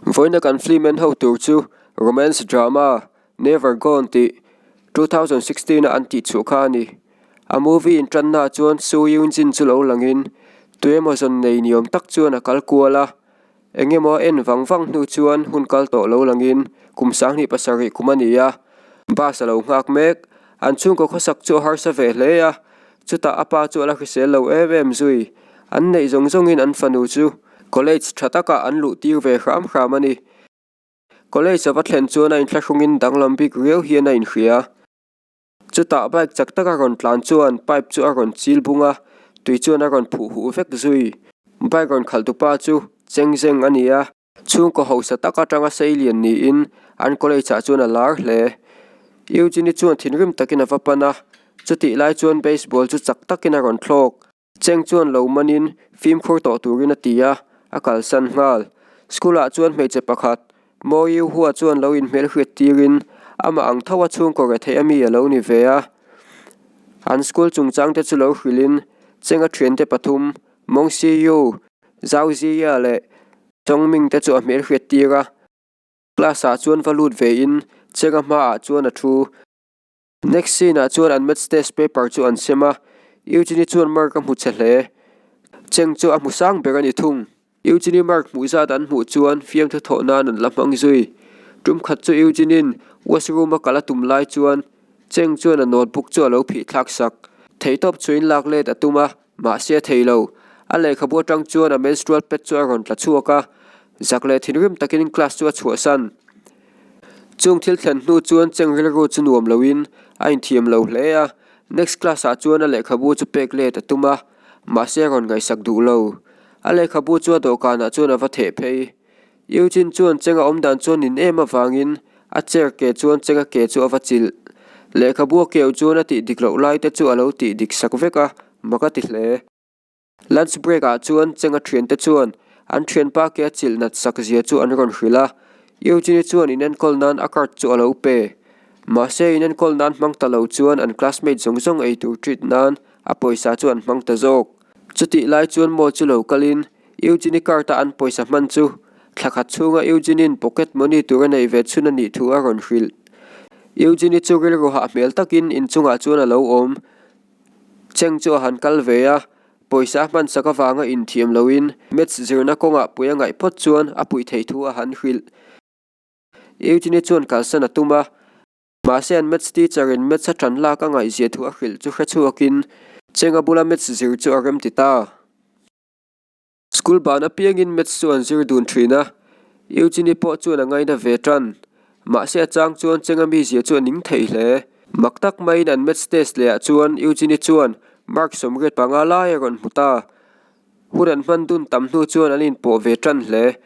Vawiina kan film en ho tur chu romance drama Never Gone tih 2016 a an tih chhuah kha a ni. A movie intannaah chuan Soo Yoon Jin chu lo langin tuemaw zawn nei ni awm tak chuan a kal kual a. Eng emaw a en vang vang hnu chuan hun kal tawh lo langin kum 27 kum a ni a, bus a lo nghak mek. An chhungkaw khawsak chu a harsa ve hle a, chutah a pa chu a la hrisel lo em em zui. An neih zawng zawngin an fanu chu college tha takah an luh tir ve hram hram a ni. College a va thlen chuan a inthlahrungin danglam bik riau hian a inhria. Chutah bike chak taka rawn tlan chuan pipe chu a rawn chil bung a, tui chuan a rawn phuh huh vek zui. Bike rawn khalh tupa chu cheng zeng a ni a, chhungkaw hausa tak atanga sei lian niin an college ah chuan a lar hle. Eugene-i chuan thinrim takin a va pan a, chutih lai chuan baseball chu chak takin a rawn thlawk. Cheng chuan lo manin fimkhur tawh turin a ti a, a kalsan nghal. School ah chuan hmeichhe pakhat, Mo Yu Hua chuan lo inhmelhriat tirin amah ang tho a chhungkaw retheih ami a lo ni ve a. An school chungchang te chu lo hrilhin Cheng a thiante pathum, Mong Si Yu, Zhao Ziya leh Chong Ming te chu a hmelhriat tir a. Class ah chuan va lut ve in Cheng a hmaah chuan a thu. Next scene ah chuan an maths test paper chu an sem a, Eugenie chuan mark a hmu che hle. Cheng chu a hmu sang ber a ni thung. Eugenie mark hmuh zat an hmuh chuan fiamthu thawh nan an la hmang zui. Tum khat chu Eugenie-in washroom a kal a tum lai chuan Cheng chuan a notebook chu a lo phih thlak sak. Theihtawp chuin lak let a tum a, Mahse a thei lo. A lehkhabu atang chuan a menstrual pad chu a rawn tla chhuak a, zak leh thinrim takin class chu a chhuahsan. Chung thil thlen hnu chuan cheng rilru chu nuam loin a inthiam lo hle a, next class ah chuan a lehkhabu chu pek let a tum a, mahse a rawn ngaihsak duh lo. A lehkhabu chu a dawhkanah chuan a va theh phei. Eugene chuan Chenga awm dan chuan nin em avangin a chair ke chuan Chenga ke chu a va chilh. Lehkhabu a keu chuan a tih dik loh lai te chu a lo tih dik sak vek a, mak a ti hle. Lunch break ah chuan Chenga thiante chuan an thianpa ke a chilh nat sak zia chu an rawn hrilh a, Eugene chuan inenkawl nan a card chu a lo pe. Mahse inenkawl nan hmang ta lo chuan an classmate zawng zawng eitur treat nan a pawisa chu an hmang ta zawk. Chutih lai chuan maw chu lo kalin Eugene-i card a an pawisa hman chu thla khat chhunga Eugene-in pocket money tur a neih ve chhun a nih thu a rawn hrilh. Eugene-i chu rilru hah hmel takin inchungah chuan a lo awm. Cheng chu a han kal ve a, pawisa a hman sak avanga inthiam loin maths zirna kawngah pui a ngaih phawt chuan a puih theih thu a han hrilh. Eugene-i chuan kalsan a tum a. Mahse an maths teacher in maths a tan lak a ngaihzia thu a hrilh chu hre chhuakin Chenga bula maths zir chu a rem ti ta. School ban apiangin maths chu an zir dun thin a, Eugenie pawh chuan a ngaina ve tan. Mahse a chang chuan Chenga mizia chu a ning thei hle. Mak tak maiin an maths test leh ah chuan Eugenie chuan mark 85 lai a rawn hmu ta. Hun an hman dun tam hnu chuan an inpawh ve tan hle.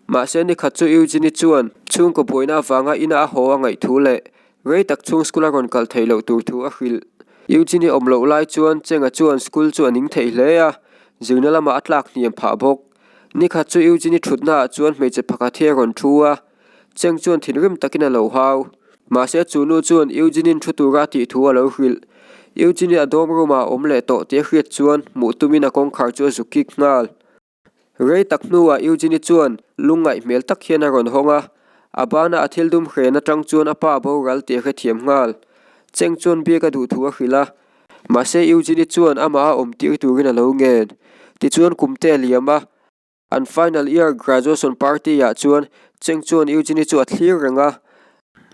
Mahse nikhat chu Eugenie chuan chhungkaw buaina avanga ina a haw a ngaih thu leh rei tak chhung school a rawn kal theih loh tur thu a hrilh. Eugenie awm loh lai chuan Chenga chuan school chu a ning thei hle a, zirna lamah a tlak hniam phah bawk. Nikhat chu Eugenie thutnaah chuan hmeichhe pakhat hi a rawn thu a, Cheng chuan thinrim takin a lo hau. Mahse chu nu chuan Eugenie-in thu tura a tih thu a lo hrilh. Eugenie a dorm room-ah a awm leh tawh tih a hriat chuan hmuh tumin a kawngkhar chu a zuk kik nghal. Rei tak hnuah Eugenie chuan lungngaih hmel tak hian a rawn hawng a, a bana a thil dum hren atang chuan a pa boral tih a hrethiam nghal. Cheng chuan biak a duh thu a hrilh a, mahse Eugenie chuan amah a awm tir turin a lo ngen. Tichuan kum te a liam a, an final year graduation party ah chuan Cheng chuan Eugenie chu a thlir reng a,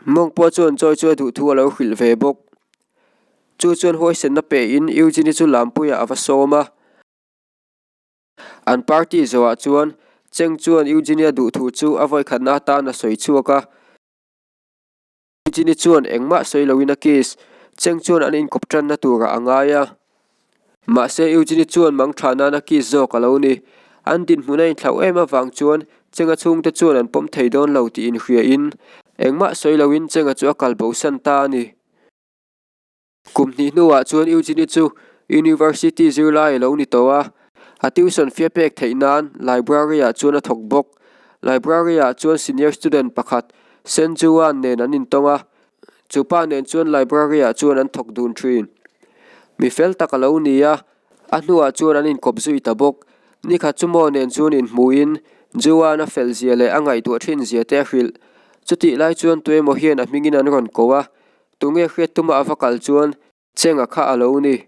Mawng pawh chuan Joy chu a duh thu a lo hrilh ve bawk. Chu chuan huaisenna pehin Eugenie chu Lampuiah a va sawm a. An party zawhah chuan Cheng chuan Eugenia duh thu chu a vawikhatna atan a sawi chhuak a. Eugenie chuan engmah sawi loin a kiss. Cheng chuan an inkawp tanna turah a ngai a. Mahse Eugenie chuan mangtha nan a kiss zawk a lo ni. An dinhmun a inthlauh em avang chuan Chenga chhungte chuan an pawm thei dawn lo tih inhriain engmah sawi loin Chenga chu a kal bosan ta a ni. Kum hnih hnuah chuan Eugenie chu University zirlai a lo ni tawh a, a tuition fee a pek theih nan library ah chuan a thawk bawk. Library ah chuan senior student pakhat Senju-a'n nen an intawng a, chu pa nen chuan library ah chuan an thawk dun thin. Mi fel tak a lo ni a, a hnuah chuan an inkawp zui ta bawk. Nikhat chu maw nen chuan inhmuhin. Juan a fel zia leh a ngaihtuah thin zia te a hrilh. Chutih lai chuan tuemaw hian a hmingin an rawn ko a, tunge hriat tuma a va kal chuan Chenga kha a lo ni.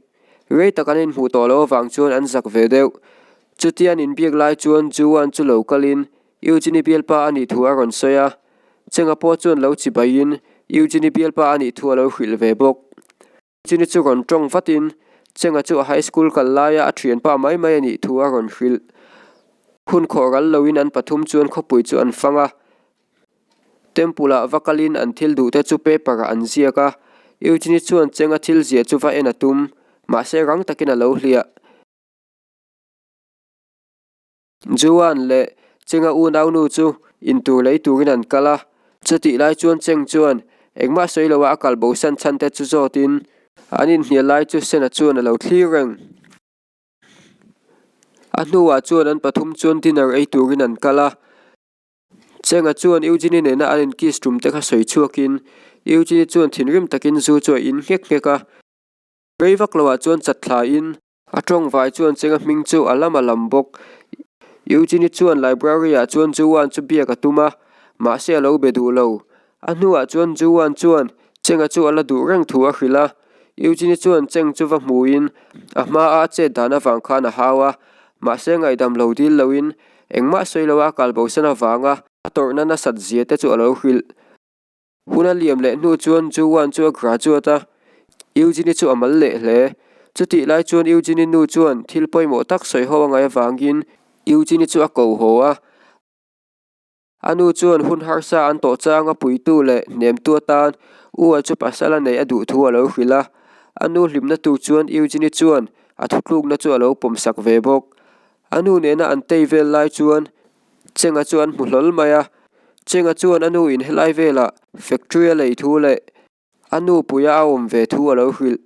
Rei tak an inhmuh tawh loh avang chuan an zak ve deuh. Chutia an inbiak lai chuan Juan chu lo kalin Eugenie bialpa a nih thu a rawn sawi a. Chenga pawh chuan lo chibaiin Eugenie bialpa a nih thu a lo hrilh ve bawk. Eugenie chu rawn tawng vatin Chenga chu a high school kal laia a thianpa mai mai a nih thu a rawn hrilh. Hun khawh ral loin an pathum chuan khawpui chu an fang a. Temple ah va kalin an thil duh te chu paper ah an ziak a, Eugenie chuan Chenga thil ziah chu va en a tum, mahse rang takin a lo hliah. Juan leh Chenga unaunu chu intur lei turin an kal a, chutih lai chuan Cheng chuan engmah sawi loha a kal bosan chhan te chu zawtin an inhnial lai chu Sena chuan a lo thlir reng. A hnuah chuan an pathum chuan dinner ei turin an kal a. Chenga chuan Eugenie nena an inkiss tum te kha sawi chhuakin Eugenie chuan thinrim takin zu chu a in nghek nghek a. Rei vak loah chuan chat thlain a tawngvai chuan Chenga hming chu a lam a lam bawk. Eugenie chuan library ah chuan Juan chu biak a tum a, mahse a lo be duh lo. A hnuah chuan Juan chuan Chenga chu a la duh reng thu a hrilh a. Eugenie chuan Cheng chu va hmuin a hmaa a chet dan avang khan a hau a, mahse ngaihdam lo dil loin Engmah sawi lo a kal bosan avanga a tawrhna nasat zia te chu a lo hrilh. Hun a liam leh hnu chuan Juan chu a graduate a, Eugenie chu a mal leh hle. Chutih lai chuan Eugenie nu chuan thil pawimawh tak sawi ho a ngaih avangin Eugenie chu a ko haw a. A nu chuan hun harsa an tawh changa puitu leh hnemtu atan Ua chu pasal a neih a duh thu a lo hrilh a. A nu hlimna tur chuan Eugenie chuan a thutlukna chu a lo pawmsak ve bawk. A nu nena an tei vel lai chuan Chenga chu an hmu hlawl mai a, Chenga chuan a nu in helai velah factory a lei thu leh a nu puia a awm ve thu a lo hrilh.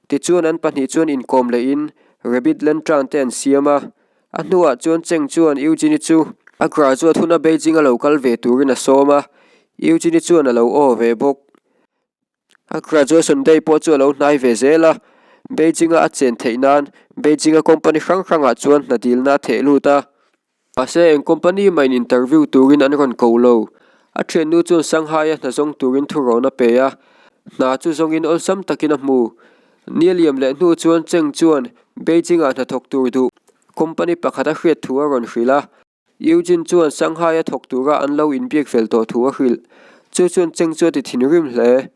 Tichuan an pahnih chuan inkawm lehin Rabbit Lantern te an siam a, a hnuah chuan Cheng chuan Eugene-i chu a graduate huna Beijing a lo kal ve turin a sawm a, Eugene-i chuan a lo aw ve bawk. A graduation day pawh chu a lo hnai ve zel a, Beijing-a a chen theih nan Beijing-a company hrang hrangah chuan hna dilna a theh lut a. Mahse eng company mah in interview turin an rawn ko lo. A thiannu chuan Shanghai-a hna zawng turin thurawn a pe a, hna chu zawngin awlsam takin a hmu. Ni a liam leh hnu chuan Cheng chuan Beijing-ah hnathawk tur duh company pakhat a hriat thu a rawn hrilh a. Eugene chuan Shanghai-a thawk tura an lo inbiak fel tawh thu a hrilh. Chu chuan Cheng chu a ti thinrim hle.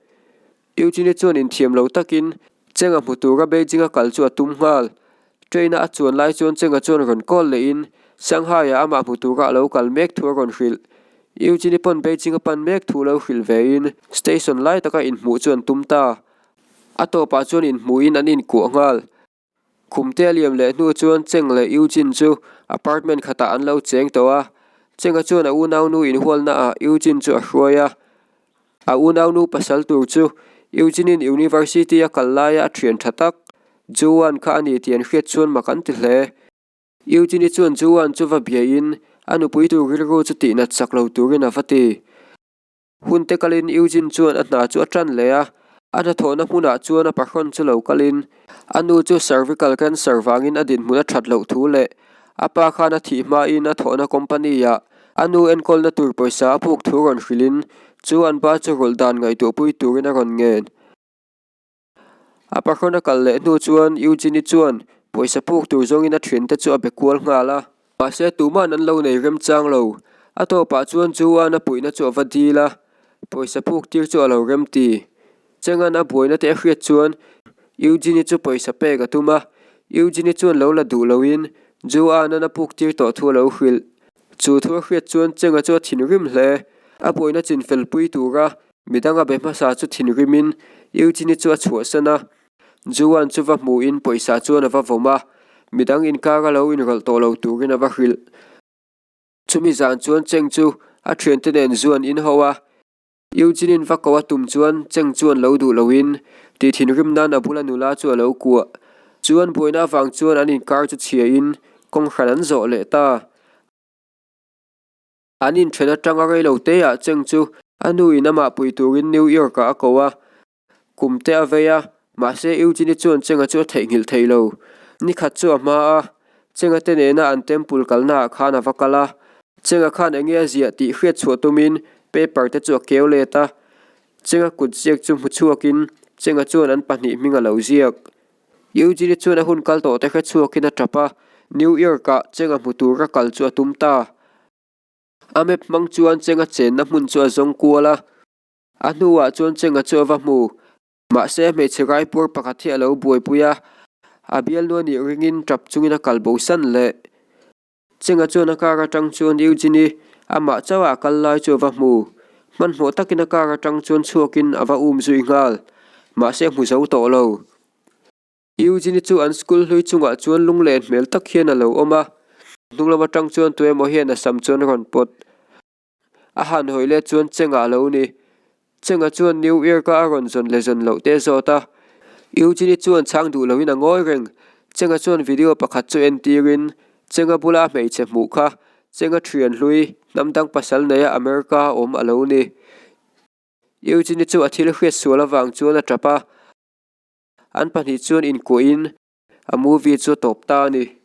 Eugene-i chuan inthiam lo takin Cheng-a hmu tura Beijing-a kal chu a tum nghal. Train-a a chuan lai chuan Cheng-a chuan rawn call lehin Shanghai-ah amah hmu tura a lo kal mek thu a rawn hrilh. Eugene-i pawn Beijing-a pan mek thu lo hrilh vein station lai taka inhmuh chu an tum ta. A tawpah chuan inhmuhin an inkuah nghal. Khumte a liam leh hnu chuan Cheng leh Eugene chu apartment khatah an lo cheng tawh a, Chenga chuan a unaunu inhualnaah Eugene chu a hruai a. A unaunu pasal tur chu Eugene-in university a kal laia a thian tha tak, Juan kha a ni tih an hriat chuan mak an ti hle. Eugene-i chuan Juan chu va biain a nupui tur rilru chu tihnat chak lo turin a va ti. Hun te kalin Eugene chuan a hna chu a tan leh a, a hnathawhna hmunah chuan a pahrawn chu lo kalin a nu chu cervical cancer vangin a dinhmun a that loh thu leh a pa khan a thih hmain a thawhna company ah a nu enkawlna tur pawisa a puk thu rawn hrilhin chu an pa chu rulh dan ngaihtuahpui turin a rawn ngen. A pahrawn a kal leh hnu chuan Eugene-i chuan pawisa puk tur zawngin a thiante chu a be kual nghal a. Mahse tuma'n an lo nei remchang lo. A tawpah chuan Juan a puihna chu a va dil a, pawisa puk tir chu a lo rem ti. Chenga'n a buaina te a hriat chuan Eugene-i chu pawisa pek a tum a, Eugene-i chuan lo la duh loin Juan-a'n a puk tir tawh thu a lo hrilh. Chu thu a hriat chuan Chenga chu a thinrim hle. A buaina chinfel pui tura Midang a be hmasa chu thinrimin Eugene-i chu a chhuahsan a, Juan chu va hmuhin pawisa chuan a va vawm a, midang inkar a lo inrawlh tawh lo turin a va hrilh. Chumi zan chuan Cheng chu a thiante nen zu an inho a, Eugene-in va ko a tum chuan Cheng chuan lo duh loin tih thinrim nan a bula nula chu a lo kuah. Chuan buaina avang chuan an inkar chu chhiain kawng hran an zawh leh ta. An inthen atanga reilo te ah Cheng chu a nu in amah pui turin New York ah a ko a, kum te a vei a, mahse Eugene-i chuan Cheng-a chu a theihnghilh thei lo. Nikhat chu a hma a, Cheng-a te nena an temple kalna ah khan a va kal a. Chenga khan enge a ziah tih hriat chhuah tumin paper te chu a keu let a. Chenga kut ziak chu hmu chhuakin Chenga chuan an pahnih hming a lo ziak. Eugene chuan a hun kal tawh te hre chhuakin a tap a, New York-ah Chenga hmu tura kal chu a tum ta. A map hmang chuan Chenga chenna hmun chu a zawng kual a. A hnuah chuan Chenga chu a va hmu. Mahse, hmeichhe raipuar pakhat hi a lo buaipui a, a bialnu a nih ringin tap chungin a kal bosan leh. Chenga chuan a car atang chuan Eugene-i amah chauha a kal lai chu a va hmu. Hmanhmawh takin a car atang chuan chhuakin a va um zui nghal. Mahse a hmu zo tawh lo. Eugene-i chu an school hlui chungah chuan lunglen hmel tak hian a lo awm a. Hnung lam atang chuan tuemaw hian a sam chuan a rawn pawt. A han hawi let chuan Chengah a lo ni. Chenga chuan New York-a a rawn zawn leh zawn loh te a zawt a. Eugene-i chuan chhang duh loin a ngawi reng. Chenga chuan video pakhat chu entirin Chenga bula a hmeichhe hmuh kha Chenga thian hlui, hnam dang pasal neia America a awm a lo ni. Eugene-i chu a thil hriat sual avang chuan a tap a. An pahnih chuan inkuahin a movie chu a tawp ta a ni.